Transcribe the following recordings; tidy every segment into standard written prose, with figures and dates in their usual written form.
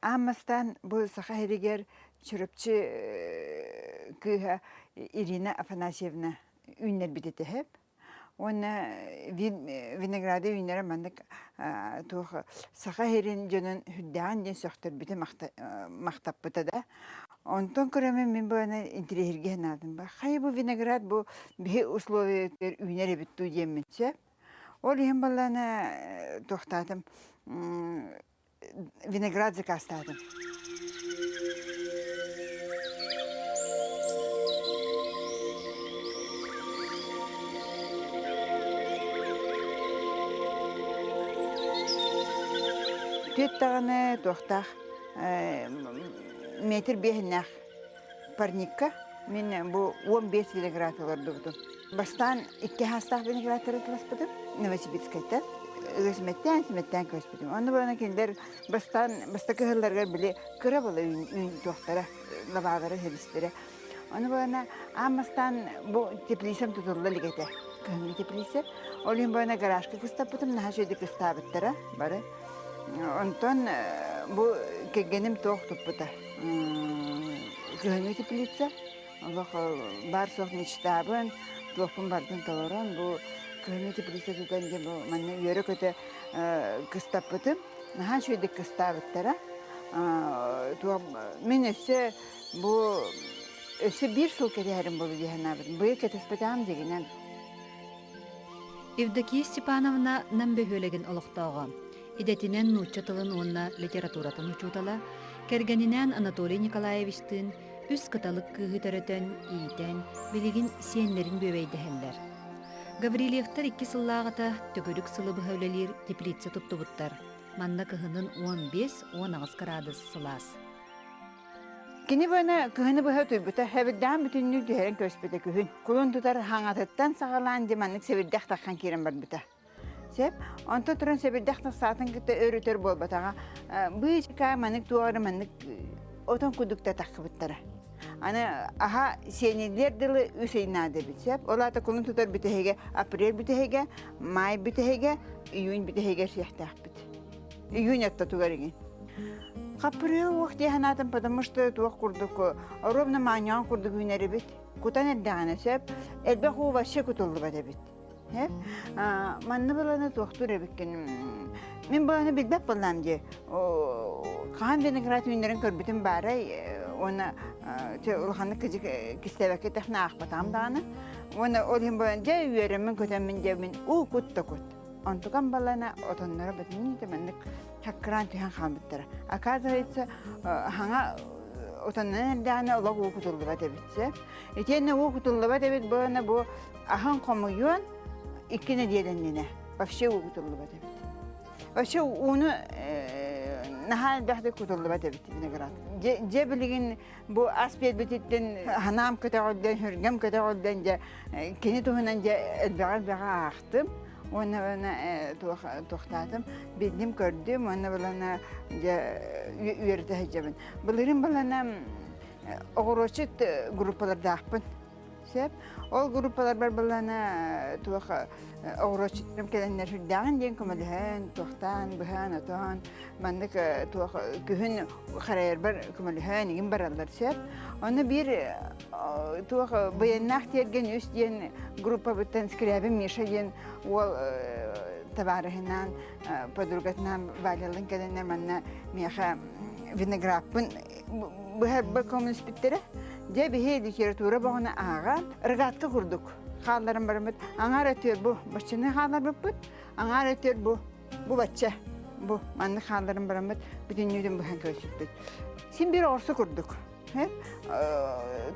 Аан бастаан бу Саха сиригэр Чурапчы кыыһа Ирина Афанасьевна үүннэрбит этэ сөп. Уонна винограды үүннэрэ маннык туох Саха сирин дьонун сүрдээҕин диэн сөхтөрбүтэ махтаппыта да. Онтон көрөммүн мин бу аны интириэһиргэ санаатым. Хайа бу виноград бу биһи условиятыгар үүнэр эбит дуу диэммин сөп. Ол иһин баллаана туохтаатым виноград заказтаатым. Түөт даҕаны туохтаах метр биэһиннээх парникка мин бу 15 виноград олордубутум. Бастаан икки хаастаах виноградтары тыласпытым Новосибирскайтан. Симэттээн симэттээн көспүтүм. Онно буолан кинилэр бастаан бастакы ыһылларыгар били кыра буола үүн туохтара, лабаалара силистэрэ. Ону буолана аан бастаан бу теплицам тутулла илик этэ. Кыһыҥҥы теплица. Ол иһин буолана гаражка кыстаппытым, наһаа үчүгэйдик кыстаабыттара бары. Онтон бу кэргэним туох туппута. Кыһыҥҥы теплица. Олох баар-суох мечтабын, туохпун барытын толорон, бу кыһыҥҥы теплица тутан дьэ бу манна үөрэ-көтө кыстаппытым. Наһаа үчүгэйдик кыстаабыттара. Туох мин өссө бу өссө биир сыл кэтэһэрим буолуо дии санаабытым. Быйыл кэтэспэтэҕим дьигинэн. Евдокия Степановна Нам бөһүөлэгин олохтооҕо. Идэтинэн нуучча тылын уонна литературатын учуутала, кэргэнинээн Анатолий Николаевичтыын үс кыталык кыыһы төрөтөн, иитэн, билигин сиэннэрин бүөбэйдэһэллэр. Гаврильевтар икки сыллааҕыта төгүрүк сылы быһа үлэлиир теплица туттубуттар. Манна кыһынын 15-18 кыраадыс сылаас. Кини быаны кыһыны быһа утуйбута, сэбирдэҕин бүтүннүү түһэрэн көспүтэ күһүн. Кулун тутар хаҥатыттан саҕалаан дьэ маннык сэбирдэх таххан киирэн барбыта. Сөп. Онтон туран сэбирдэх тахсаатын кытта өр-өтөр буолбатаҕа. Быычыкаа маннык туох эрэ маннык отон курдук да таххыбыттара. Аны аһа сиэниллиэр дылы үс ый наада эбит сөп. Ол аата кулун тутар бүтэһигэ апрель бүтэһигэ, май бүтэһигэ, июнь бүтэһигэ сиэхтээхпит. Июнь ортотугар игин. Хаппырыа уох дии санаатым, потому что туох курдук ровно маанньаҕан курдук үүнэр эбит. Кутан эрдэҕинэ сөп. Элбэх уу вообще кутуллубат эбит. Манна быланы туохтуур эбиккин. Мин быланы билбэт буоллаам дии. Хаһан виноград үүннэрин көрбүтүм баарай уонна улаханнык кистээбэккэ тэхнэ аахпатаҕым даҕаны. Уонна ол иһин буолан дьэ үөрэммин көтөммүн дьэ мин уу кут да кут. Онтукам балана отонноро бүтүннүү маннык хаккыраан түһэн хаалбыттара. Оказывается, хаҥа отоннон эрдэҕинэ олох уу кутуллубат эбит. Итиэннэ уу кутуллубат эбит буолана бу аһын хомуйуон икки нэдиэлэннинэ вообще уу кутуллубат эбит. Вообще ууну наһаа элбэхтик кутуллубат эбит виноград. Дьэ билигин бу ас биэрбититтэн ханаам көтөҕүллэн, сүргэм көтөҕүллэн дьэ кини туһунан дьэ элбэҕи-элбэҕи аахтым. Уонна уонна туохтаатым, биллим, көрдүм уонна балана дьэ үөрэтэ сылдьабын. Былырыын балана оҕуруотчут группалардаахпын. Сөп. Ол группаларбар былана туох оҕуруотчуттарым кэлэннэр сүрдээҕин диэн көмөлөһөн, туохтаан, быһаан, отоон, маннык туох күһүн харайарбар көмөлөһөн игин бараллар сөп. Ону биир туох Быйаннаах тиэргэн үс диэн группабыттан Скрябин Миша диэн уол табаарыһынаан подругатынаан Валялыын кэлэннэр манна миэхэ виноградпын быһарба көмөлөспүттэрэ. Дьэ биһи литература боҕуна ааҕан рогатка курдук хаалларан бараммыт аҥаар өтүөр бу баччаны хаалларбыппыт аҥаар өтүөр бу бу бачча бу маннык хаалларан бараммыт бүтүннүүтүн быһан көрсүппүт. Син биир оҕурсу курдук.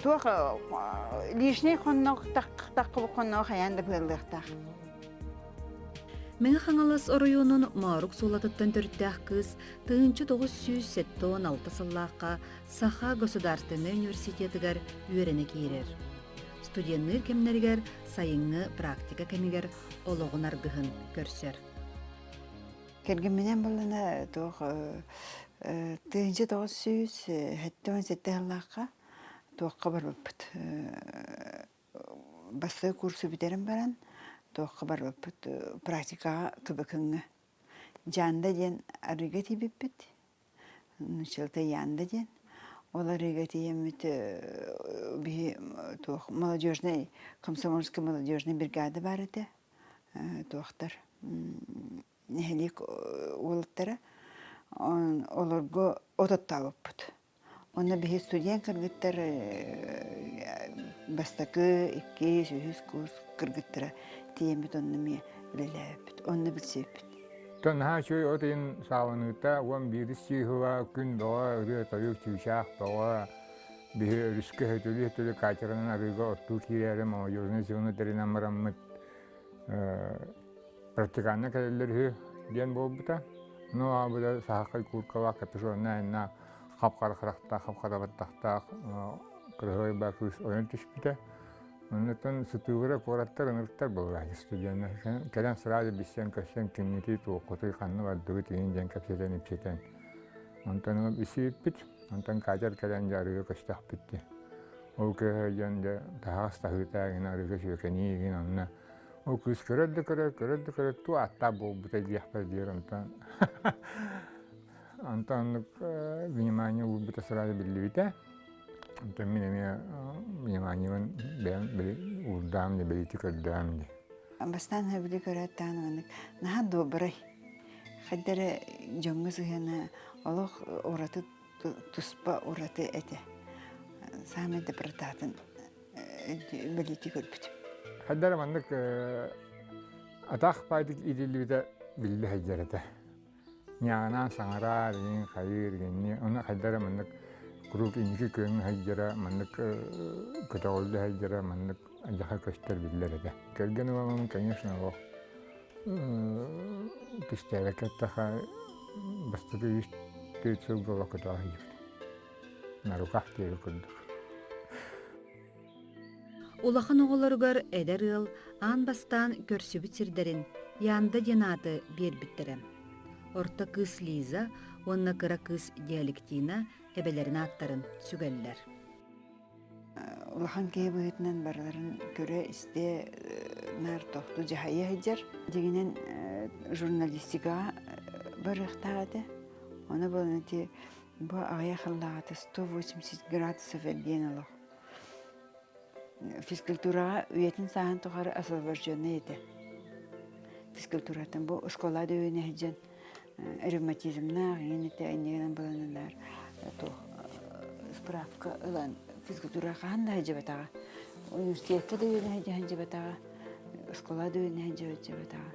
Туох лишний хоннох таххыбыт хонноҕу хайаан да быаллыахтаах. Мэҥэ Хаҥалас оройуонун Моорук Суулатыттан төрүттээх кыыс 1976 сыллаахха Саха государственнай университетыгар үөрэнэ киирэр. Студенныыр кэмнэригэр сайыҥҥы практика кэмигэр олоҕун аргыһын көрсөр. Кэргэмминэн буоллана туох 1977 сыллаахха туохха барбыппыт бастакы курсу бүтэрэн баран туохха барбыппыт практикаҕа КБК-ҥа Дьаанда диэн арыыга тиийбиппит. Нуччалата Янда диэн. Ол арыыга тиийэммит биһи туох молодежный комсомольскай молодежный бригада баар этэ. Туохтар нэһилиэк уолаттара олорго от оттообуппут. Онно биһи студент кыргыттар бастакы, иккис, үһүс курс кыргыттара тиийэммит онно эмиэ үлэлээбиппит, онно билсибиппит. Оттон наһаа үчүгэй от ыйын саҕаланыыта 11 чыыһыла күн бөҕө, ырыа-тойук, чыычаах бөҕө биһи өрүскэ сөтөлүү-сөтөлүү катерынан арыыга оттуу киирээри молодежный зону тэринэн бараммыт практиканна кэлэллэр үһү диэн буолбута. Ну, аабыта саһаххай кууркалаах, капюшоннаах, инна хап-хара харахтаах, хап-хара баттахтаах кырыһыай кыыс ойон түспүтэ. Оннуттан сытыылара куораттар ынырыктар буоллаҕа студеннар. Кэлэн сразу билсэн көрсөн кимҥитий, туоххутуй, ханна бардыбыт игин диэн кэпсэтэн ипсэтэн. Онтон билсибиппит. Онтон катер кэлэн дьэ арыыга көстөхпүт дии. Ол кыыһа дьон дьэ таһаҕас таһыыта игин арыыга сүөкэнии игин онно ол кыыс көрөр да көрөр, көрөр да көрөр, туу ааттаах буолбута диэхпэр диэр онтон онтон оннук внимание уурбута сразу биллибитэ. Онтон мин эмиэ вниманиебын бэйэм били уурдаам да бэлиити көрдөм дии. Бастаан били көрөөт даҕаны маннык наһаа добрай, хайда эрэ дьоҥҥо сыһыана олох ураты туспа ураты этэ. Саамай добротатын бэлиэтии көрбүтүм. Хайда эрэ маннык атах баайдык иитиллибитэ биллэ сылдьар этэ. Ньаанаан саҥараар, иҥин хайыыр, игинни, ону хайда эрэ маннык куруук инники күөҥҥэ сылдьара, маннык көтөҕүллэ сылдьара, маннык алдьархай көстөр биллэр этэ. Кэргэн ыланым, конечно, олох кистээбэккэ эттэххэ, бастакы үс түөрт сылга олох көтөҕө сылдьыбытым. На руках диэри курдук. Улахан оҕолоругар эдэр ыал аан бастаан көрсүбүт сирдэрин Янда диэн ааты биэрбиттэрэ. Орто кыыс Лиза уонна кыра кыыс Диалектина эбэлэрин ааттарын сүгэллэр. Улахан киһи быһыытынан барыларын көрө-истэ наар тохтуу дьаһайа сылдьар. Дьиҥинэн журналистикаҕа барыахтаах этэ. Ону буолан ити бу аҕыйах сыллааҕыта 180 градусов эргийэн олох Физкультураҕа үйэтин сааһын тухары освобожденный этэ. Физкультураттан бу оскуола да үөнэ сылдьан ревматизмнаах иҥин этэ иннигинэн булананаар туох справка ылан физкультура хаһан да сылдьыбатаҕа. Университекка да үөнэ сылдьан сылдьыбатаҕа, оскуола да үөнэ сылдьыбатаҕа.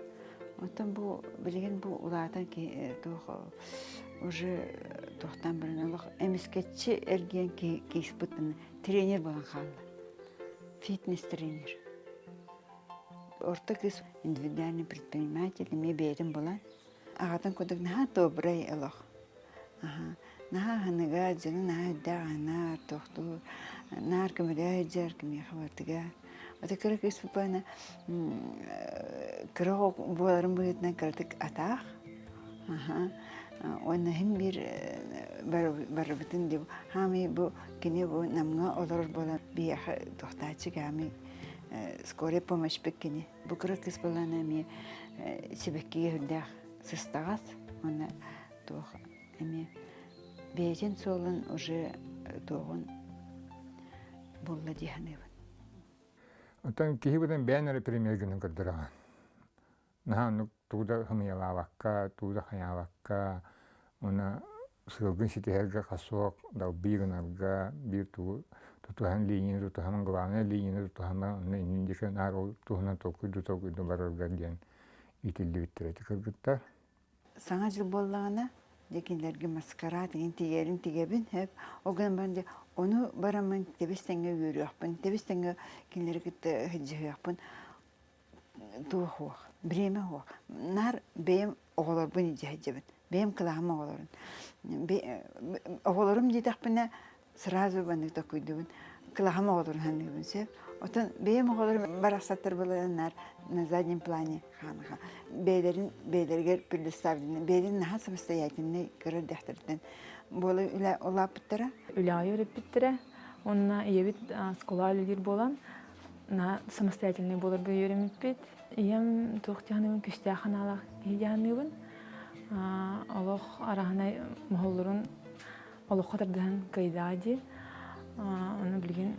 Оттон бу билигин бу улаатан туох уже туохтаан баран олох эмискэччи эргийэн кииспит тренер буолан хаалла. Фитнес-тренер. Орто кыыс индивидуальный предприниматель эмиэ бэйэтин булан аҕатын курдук наһаа добрай олох. Наһаа аһыныга, дьону наһаа үрдээх аһынар, тохтуур, наар көмөлөһө сылдьар кимиэхэ барытыгар. Ата кыра кыыс буквально кыра оҕо буоларын быһыытынан кыратык атаах. Уонна иһин биир барыбытын дии хаамый бу кини бу Намҥа олорор буолан биһиэхэ туохтааччы хаамый скорая помощьпыт кини. Бу кыра кыыс буоллаҕына эмиэ сибэккигэ сүрдээх сыстаҕас уонна туох эмиэ бэйэтин суолун уже туоҕун булла дии саныыбын. Оттон киһи бытын бэйэн эрэ премьер гынан көрдөрөҕүн. Наһаа оннук тугу да сымыйалаабакка, тугу да хайаабакка, уонна сыалгын ситиһэргэ хасуох далбыы гынарга биир тугу тутуһан линияны тутуһан главное линияны тутуһан онно иннин диэки наар ол туһунан толкуйду толкуйду бараргар диэн иитиллибиттэр ити кыргыттар. Саҥа дьыл буоллаҕына, дьэ кинилэргэ маскарад игин тигэрин тигэбин, сөп. Ол гынан баран дьэ ону бараммын тэбис-тэҥҥэ үөрүөхпүн, тэбис-тэҥҥэ кинилэри кытта сылдьыһыахпын туох уох, бириэмэ уох. Наар бэйэм оҕолорбун илдьэ сылдьабын. Бэйэм кылааһым оҕолорун. Оҕолорум диэтэхпинэ сразу маннык толкуйдуубун. Кылааһым оҕолорун саныыбын сөп. Оттон бэйэм оҕолорум барахсаттар былырыыннар на заднем плане ханаха бэйэлэрин бэйэлэригэр предоставлены бэйэлэрин наһаа самостоятельнай көрөр дэхтэриттэн буола үлэ улааппыттара. Үлэҕэ үөрэппиттэрэ. Уонна ийэбит оскуола үлэлиир буолан наһаа самостоятельнай буоларга үөрэммиппит. Ийэм туох дьаһаныыбын күстээх ханаалаах киһи дьаһаныыбын. Олох араһынай моһоллорун Олоххо тардыһан кыайдаҕа дии. Ону билигин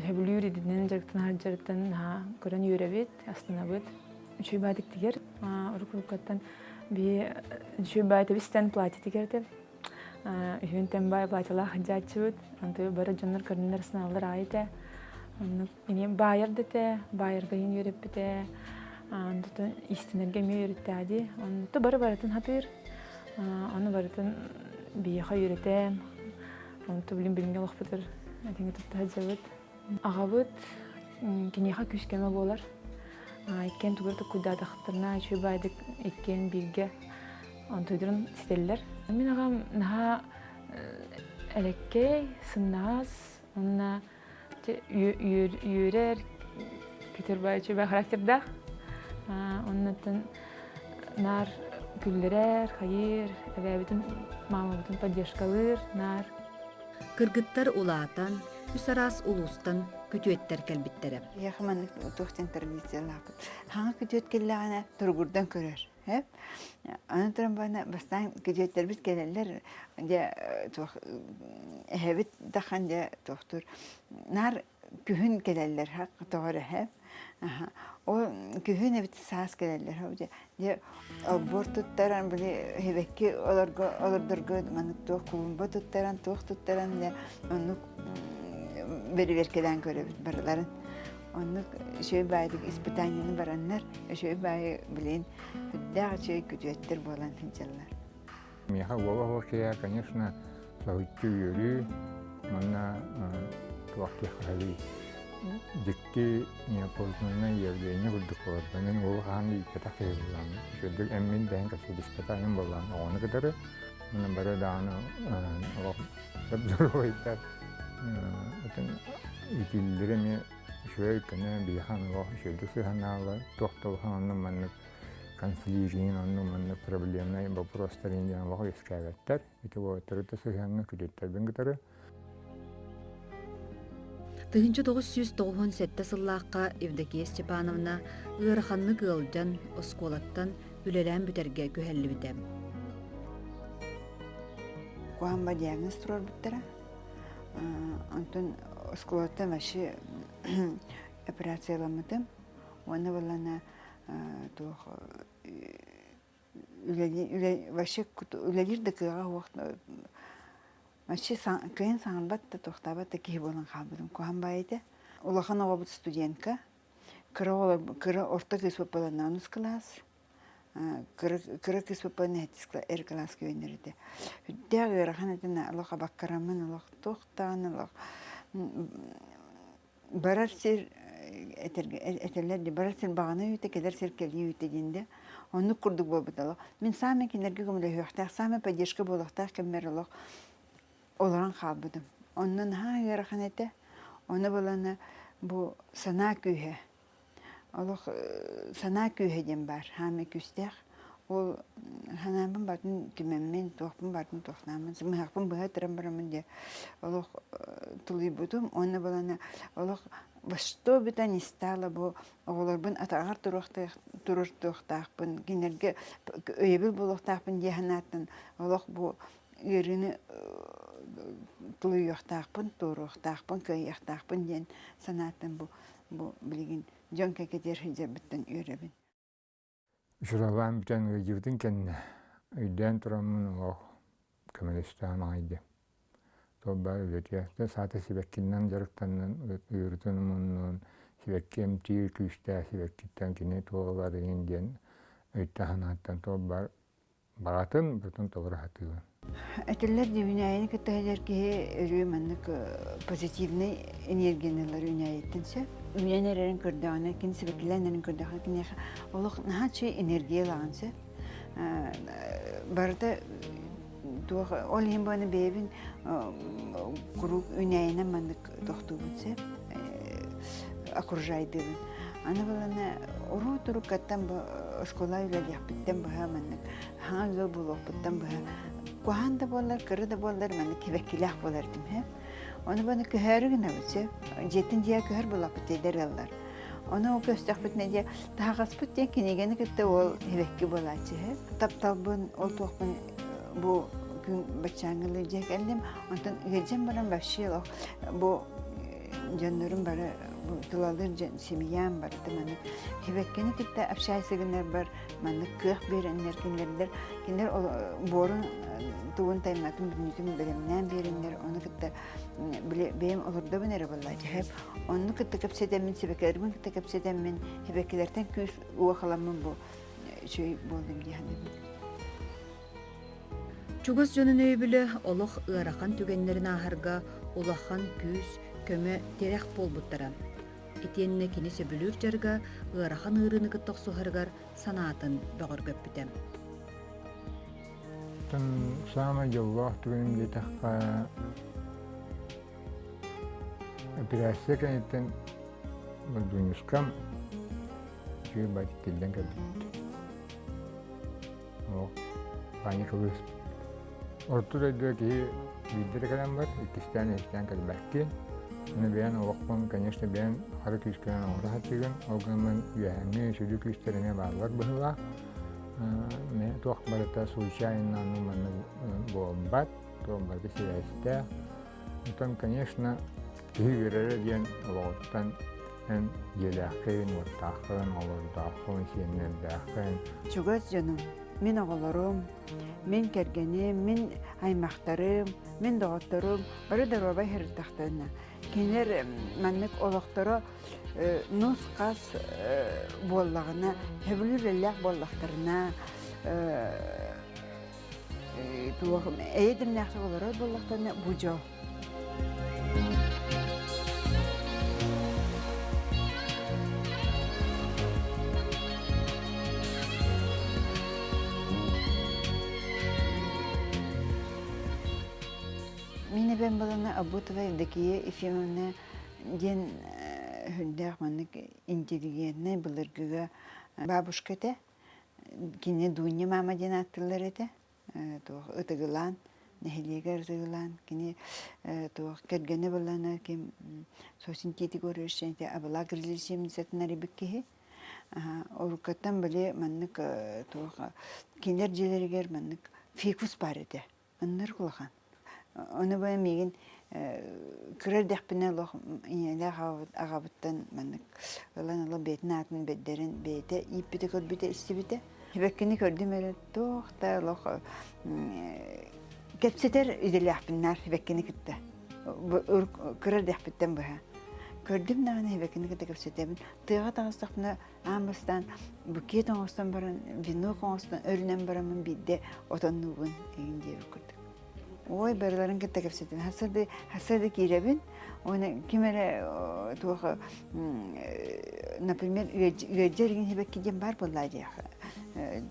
сөбүлүүр идэтинэн дьарыктанар дьарыктан наһаа көрөн үөрэбит, астынабыт. Үчүгэй баатык тигэр. Уруккуттан биһи үчүгэй баай тэбистэн платье тигэр этэ. Үһүн тэмбай платьелаах сылдьааччыбыт. Онто бары дьоннор көрүннэр сыналлар аайы этэ. Оннук ини баайар да этэ, баайарга иһин үөрэппитэ. Онтон истинэргэ эмиэ үөрэттээ дии. Онто бары барытын хатыыр. Ону барытын биһиэхэ үөрэтэн, онто билин билиҥҥи олохпутугар этиҥи тутта сылдьабыт. Аҕабыт киниэхэ күүс-көмө буолар. Иккиэн тугу эрэ толкуйдаатахтарына үчүгэй баайдык иккиэн бииргэ онтуйдарын ситэллэр. Мин аҕам наһаа элэккэй, сымнаҕас уонна үөрэр, көтөр баай үчүгэй характердаах. Оннуттан наар күллэрэр, хайыыр, эбээбитин, маамабытын поддержкалыыр, наар. Кыргыттар улаатан, үс араас улуустан күтүөттэр кэлбиттэрэ. Эһиэхэ маннык туох диэн традициялаахпыт. Хаҥа күтүөт кэллэҕинэ туругурдан көрөр. Аны туран бана бастаан күтүөттэрбит кэлэллэр дьэ туох эһэбит дахан дьэ туохтуур наар күһүн кэлэллэр тоҕо эрэ Ол күһүн эбит саас кэлэллэр дьэ дьэ олбуор туттаран били сибэкки олорго олордорго маннык туох клумба туттаран туох туттаран дьэ оннук бэрэбиэркэлээн көрөбүт барыларын оннук үчүгэй баайдык испытаниены бараннар үчүгэй баайы билин үрдээх үчүгэй күтүөттэр буолан сылдьаллар. Миэхэ уола суох киһи, конечно, соһуччу үөрүү уонна туох диэххэ дьикти неопознанное явление курдук буолар. Мин уолу хаһан да ииппэтэх киһи буоллаҕым. Үчүгэйдик эммин дэһэн кэпсэтиспэтэх буоллаҕым оҕону кытары. Уонна бары даҕаны олох здоровайдар иитиллэрэ эмиэ үчүгэй көнө биһиэхэ олох үчүгэйдик сыһыаннааллар. Туох да улахан оннук маннык конфлигин оннук маннык проблемнай вопростарын диэн олох үөскээбэттэр. Ити уолаттары да сыһыаҥҥа күтүттэрбин кытары. 1997 сыллаахха Евдокия Степановна ыараханнык ыалдьан, оскуолаттан үлэлээн бүтэргэ күһэллибитэ. Куһаҕан диагноз туруорбуттара. Онтон оскуолаттан вообще операцияламмытым. Уонна буоллаҕына туох вообще үлэлиир да кыаҕа суох вообще кыайан саҥарбат да туохтаабат да киһи буолан хаалбытым куһаҕан баайы этэ. Улахан оҕобут студентка, кыра оҕолор кыра орто кыыс буоллаҕына онус кылаас, кыра кыра кыыс буоллаҕына эр кылааска үөрэнэр этэ. Сүрдээх ыарахан этэ олох абаккараммын олох туох даҕаны олох Барар сир этэллэр дии, барар сир баҕана үүтэ, кэлэр сир кэлии үүтэ диэн да. Оннук курдук буолбут олох. Мин саамай кинилэргэ көмөлөһүөхтээх, саамай поддержка буолуохтаах кэммэр олох олорон хаалбытым. Онно наһаа ыарахан этэ. Ону булана бу санаа күүһэ. Олох санаа күүһэ диэн баар, хаамай күүстээх. Ол санаабын барытын түмэммин, туохпун барытын туохтааммын, сымыһахпын быһа ытыран бараммын диye олох тулуйбутум уонна балана олох во что бы то ни стало бу оҕолорбун атаҕар туруортуохтаахпын, кинилэргэ өйөбүл буолуохтаахпын диye санааттан олох бу ыарыыны тулуйуохтаахпын, туоруохтаахпын, кыайыахтаахпын диэн санааттан бу бу билигин дьон кэкэтиэр сылдьарбыттан үөрэбин. Учууталлаан бүтэн ыалдьыбытын кэннэ өйдөөн тураммын олох көмөлөстөҕүм аҕай диэн. Туох баар үлэтигэр саата сибэккинэн дьарыктанан ыарытын умуннун, сибэкки эмтиир күүстээх сибэккиттэн кини туох ылар иһин диэн өйтөн санааттан туох баар баҕатын бүтүн толоро сатыыбын. Этиллэр дии үүнээйини кытта сылдьар киһи өрүү маннык позитивнай энергияны ылар үүнээйиттэн сөп. Үүнэн эрэрин көрдөҕүнэ, кини сибэккилээн эрэрин көрдөҕүнэ киниэхэ олох наһаа үчүгэй энергия ылаҕын сөп. Барыта туох ол иһин буолан бэйэбин куруук үүнээйинэн маннык тохтуубун сөп окружайдыыбын. Аны балана уруу туруккаттан бу оскуола үлэлиэхпиттэн быһа маннык хаҥа ыал буолуохпуттан быһа куһаҕан да буоллар, кыра да буоллар маннык кибэккилээх буолар этим һэ. Ону баны көһөөрү гынабыт сөп. Дьиэттэн дьиэ көһөр буоллахпыт эдэр ыаллар. Ону ол көстөхпүтүнэ дьэ таһаҕаспыт диэн кинигэни кытта ол сибэкки буолааччы һэ. Тапталбын, ол туохпун бу Күн баччааҥҥылыы дьиэ кэллим. Онтон ыалдьан баран вообще бу дьоннорум бары бу тулалыыр дьон семьям барыта маннык сибэккини кытта общайся гынарбар маннык кыах биэрэннэр кинилэрдэр кинилэр буорун тугун тайматын бүтүннүүтүн бэлэмнээн биэрэннэр ону кытта били бэйэм олордобун эрэ буоллаа дьэһэп онну кытта кэпсэтэммин сибэккилэрбин кытта кэпсэтэммин сибэккилэртэн күүс уохаламмын бу үчүгэй буоллум дии саныыбын. Чугас дьонун өйөбүлэ олох ыарахан түгэннэрин ааһарга улахан күүс, көмө, тирэх буолбуттара. Итиэннэ кини сөбүлүүр дьарыга ыарахан ыарыыны кытта охсуһарыгар санаатын бөҕөргөппүтэ. Оттон саамай дьоллоох түгэним диэтэххэ, операция кэнниттэн Дунюшкам үчүгэй баайдык тиллэн кэлбит. Ол паникалыы Орто дойдуга киһи биирдэ да кэлэн бар, иккистээн, үһүстээн кэлбэккин. Ону бэйэн олохпун, конечно, бэйэн хара күүскэнэн оҥоро сатыыгын. Ол гынан үөһээҥҥи сүдү күүстэр эмиэ бааллар быһыылаах. Туох барыта случайно ну манна буолбат, туох барыта сибээстээх. Оттон, конечно, киһи үөрэрэ диэн олоҕуттан эн дьиэлээххин, уоттааххын, оҕолордооххун, сиэннэрдээххин. Чугас дьонум, мин оҕолорум, мин кэргэним, мин аймахтарым, мин доҕотторум бары доруобай сырыттахтарына, кинилэр маннык олохторо нус-хас буоллаҕына, сөбүлүүр үлэлээх буоллахтарына, туох эйэ дэмнээхтик олорор буоллахтарына бу дьол. Мин эбэм балана Абутова Евдокия Ефимовна диэн сүрдээх маннык интеллигентнэй былыргыга бабушка этэ. Кини Дуня мама диэн ааттыыллар этэ. Туох ытыгылаан, нэһилиэгэр ытыгылаан, кини туох кэргэнэ балана ким сосин тиити көрүшчэн абыла грилисемницатын арыйбыт киһи. Уруккаттан били маннык туох кинилэр дьиэлэригэр маннык фикус баар этэ. Ынныр улахан. Ону бу миигин кыра эрдэхпинэ олох ийэлээх аҕабыттан маннык ылан ыла бэйэтин аатын бэрдэрин бэйэтэ ииппитэ көрбүтэ истибитэ. Сибэккини көрдүм эрэ туох да олох кэпсэтэр идэлээхпин наар сибэккини кытта. Кыра эрдэхпиттэн быһа. Көрдүм даҕаны сибэккини кытта кэпсэтэбин. Тыаҕа таҕыстахпына Аан бастаан букет оҥостон баран, венок оҥостон өрүнэн бараммын биирдэ отоннуубун эҥин диэбит курдук. Ой, барыларын кытта кэпсэтим. Хасады, хасады киирэбин. Уонна ким эрэ туох, например, ыалдьар игин сибэкки диэн баар буоллаа диэх.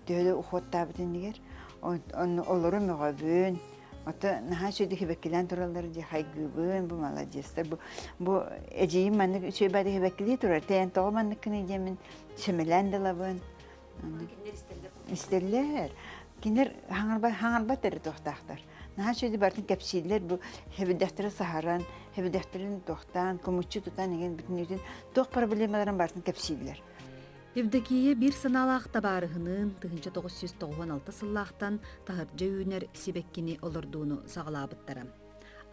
Төһө да уходтаабыт иннигэр. Олору мөҕөбүн, Ото наһаа үчүгэйдик сибэккилээн тураллар дии хайгыыбын, бу маладьыастар, бу, бу эдьиийим маннык үчүгэй баҕайы сибэккилии турар, тэйэн тоҕо манныккыный диэммин сэмэлээн да ылабын. Истэллэр. Кинилэр хаҥарбат, хаҥарбат эрэ туохтаахтар. Наһаа үчүгэйдик барытын кэпсииллэр, бу хэбидэхтэри саһаран, хэбидэхтэрин туохтаан, кумуччу тутан игин бүтүннүүтүн туох проблемаларын барытын кэпсииллэр. Евдокия биир санаалаах табаарыһыныын 1996 сыллаахтан таһырдьа үүнэр сибэккини олордууну саҕалаабыттара.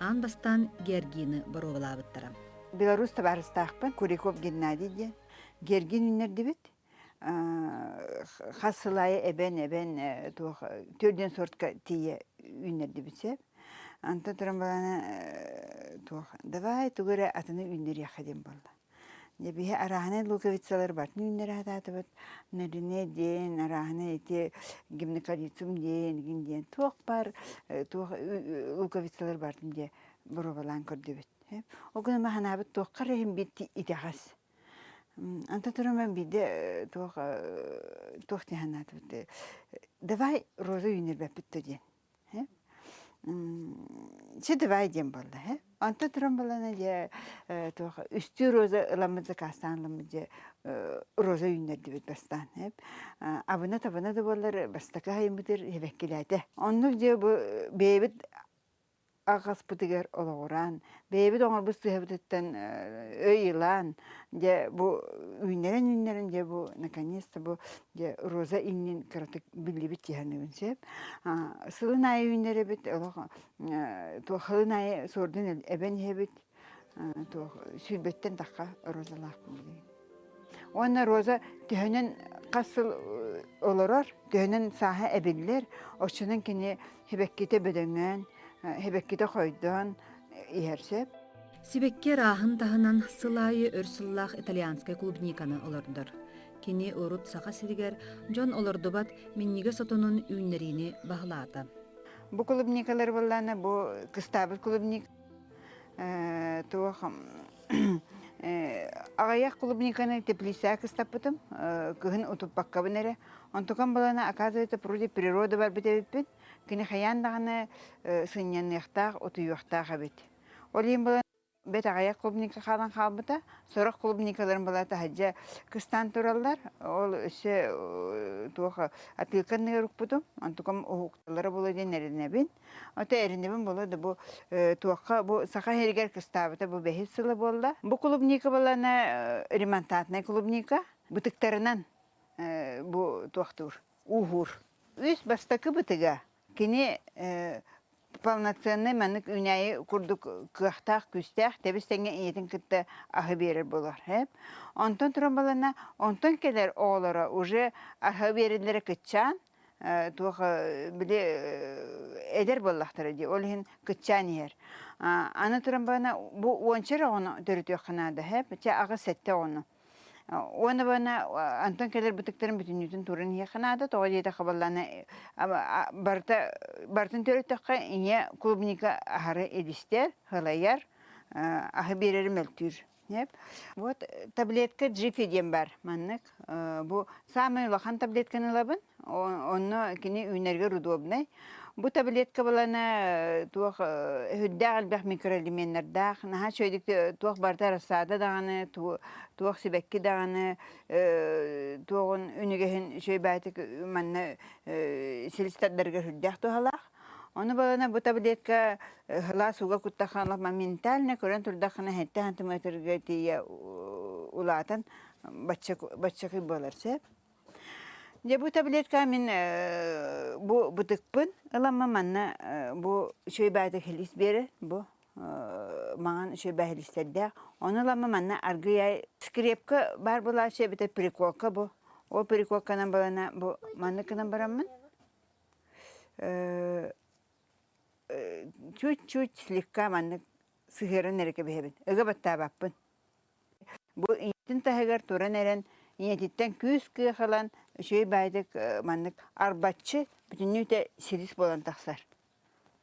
Аан бастаан Георгины боруобалаабыттара. Беларусь табаарыстаахпын Куриков Геннадий диэн. Георгин үүннэрдибит. Хас сыл аайы эбэн-эбэн туох төрдүөн сортка тиийэ үүннэрдибит сөп. Онтон туран балана туох давай тугу эрэ атыны үүннэриэххэ диэн буолла. Дьэ биһи арааһынай луковицалар бартын үүннэрэ сатаатыбыт. Нарине диэн, арааһынай ити гимнокалицум диэн, игин диэн туох баар туох луковицалар бартын диэ боруобалаан көрдүбүт. Ол гынан санаабыт туохха эрэ иһин биир итэҕэс. Онтон туран биирдэ туох туох дии санаатыбыт давай роза үүннэрбэппит да диэн. Чэ давай диэн буолла ээ. Онтон туран буоллаҕына дьэ туох үстүү роза ыламмыт заказтаан ыламмыт дьэ роза үүннэрдибит бастаан ээ. Абына-табына да буоллар бастакы аһайыммытыгар сибэккилээтэ. Оннук дьэ бу бэйэбит аҕаспытыгар олоҕуран, бэйэбит оҥорбут сыыһабытыттан өй ылан, дьэ бу үүннэрэн-үүннэрэн дьэ бу наконец-то бу дьэ роза иннин кыратык биллибит дии саныыбын сөп. Сылын аайы үүннэрэбит, олох туох сылын аайы суордун эбэн иһэбит, туох сүүрбэттэн тахха розалаахпын билигин. Уонна роза төһөнөн хас сыл олорор, төһөнөн сааһа эбиллэр, оччонон кини сибэккитэ бөдөҥөөн, сибэккитэ хойдоон иһэр сөп. Сибэкки арааһын таһынан сыл аайы өр сыллаах итальянскай клубниканы олордор. Кини урут Саха сиригэр дьон олордубат минньигэс отонун үүннэриини баһылаата. Бу клубникалар буоллаана бу кыстаабыт клубник туох аҕыйах клубниканы теплицаҕа кыстаппытым кыһын утуппаккабын эрэ онтукам балана оказывается вроде природа барбыт эбиппин кини хайаан даҕаны сынньаныахтаах утуйуохтаах эбит ол иһин балан бэт аҕыйах клубника хаалан хаалбыта сорох клубникаларын была таһырдьа кыстаан тураллар ол өссө туох атыылка анныгар укпутум онтукам уһукталара буолуо диэн эрэнэбин Ото эринибин буолуо да бу туохха бу Саха сиригэр кыстаабыта бу бэһис сыла буолла. Бу клубника балана ремонтантнай клубника бытыктарынан бу туохтуур ууһуур. Үс бастакы бытыга кини полноценный маннык үүнээйи курдук кыахтаах, күүстээх, тэбис-тэҥҥэ ийэтин кытта аһы биэрэр буолар. Онтон туран балана онтон кэлэр оҕолоро уже аһы биэрэллэрэ кыччаан туох били эдэр буоллахтара дии, ол иһин кыччаан иһэр. Аны туран бана бу уонча эрэ оҕону төрүтүөххэ наада, һэп, чэ аҕыс-сэттэ оҕону. Уонна бана антон кэлэр бытыктарын бүтүннүүтүн туран иһиэххэ наада, тоҕо диэтэххэ баллаана барыта барытын төрөттөххө ийэ клубника аһары илистэр, һылайар, аһы биэрэри мөлтүүр. Вот таблетка Джифи диэн бар маннык. Бу самый улахан таблетканы ылабын. Онно кини үүнэргэр удобнай. Бу таблетка балана туох үрдээх элбэх микроэлеменнардаах, наһаа үчүгэйдик туох барыта рассада даҕаны, туох сибэкки даҕаны, туоҕун үнүгэһин үчүгэй баайтык манна силис тардарыгар үрдээх туһалаах. Ону балана бу таблетка сылаас ууга куттаххына моментально көрөн турдаххына сэттэ сантиметрга тиийэ улаатан баччакый буолар сөп. Дьэ бу таблетка мин бу бытыкпын ыламма манна бу үчүгэй баайта хилис биэрэр бу маҥан үчүгэй баай хилистэрдээх. Ону ыламма манна аргыйай скрепка баар буолааччы эбэтэр приколка бу. Ол приколканан балана бу маннык гынан бараммын чуть-чуть слегка маннык сыһыаран эрэ кэбиһэбин, ыга баттаабаппын. Бу ийэтин таһыгар туран эрэн, ийэтиттэн күүс-кыах ылан, үчүгэй баайдык маннык арбаччы бүтүннүүтэ силис буолан тахсар.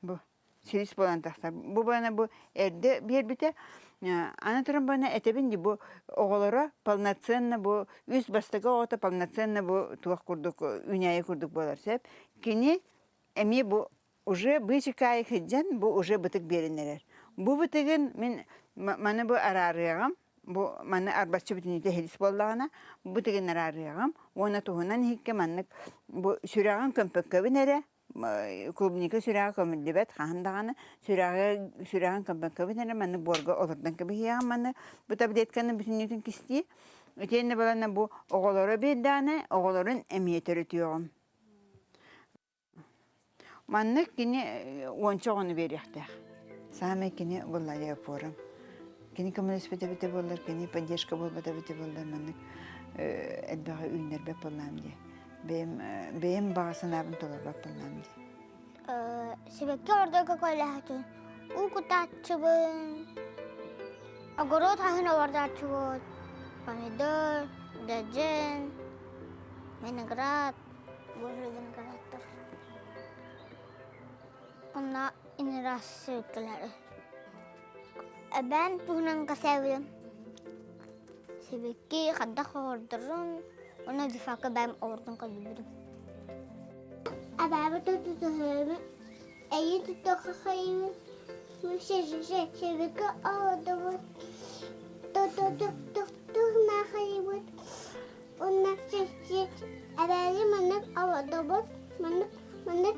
Бу силис буолан тахсар. Бу бана бу эрдэ биэрбитэ. Аны туран бана этэбин дии бу оҕолоро полноценно бу үс бастакы оҕото полноценно бу туох курдук үүнээйи курдук буолар сөп. Кини эмиэ бу уже быычыкаайы сылдьан бу уже бытык биэрэн эрэр. Бу бытыгын мин маны бу араарыаҕым, бу маны арбаччы бүтүннүүтэ иһилис буоллаҕына, бу бытыгын араарыаҕым уонна туһунан иһиккэ маннык бу сүрэҕин көмпөккөбүн эрэ клубника сүрэҕэ көмүллүбэт хаһан даҕаны сүрэҕи сүрэҕин көмпөккөбүн эрэ маннык буорга олордон кэбиһиэҕим маны бу таблетканы бүтүннүүтүн кистии итиэннэ балана бу оҕолоро биэрдэҕинэ оҕолорун эмиэ төрөтүөҕүм маннык кини уонча оҕону биэриэхтээх саамай кини буолла опорам кини көмөлөспөт эбитэ буоллар кини поддержка буолбат эбитэ буоллар маннык элбэҕи үүннэрбэт буоллаам дии Бэйэм бэйэм баҕа санаабын толорбоппун наам дии. Сибэкки ордорго көөлөһөтүн уу кутааччыбын, огород хаһын олордооччубут, помидор, дьэдьэн, виноград, боже виноградтар. Онно инрас сибэккилэри. Эбээн туһунан кэсээбитим. Сибэкки хайдах оҕордорун уонна дефака бэйэм оҕордон көрдөрбүтүм. Абаабыт тутуһуйабын, эйи тутуоххайыбын, сибэкки оҕордобут, тутуохнаахайыбыт, уонна эбээли маннык оҕордобут, маннык, маннык.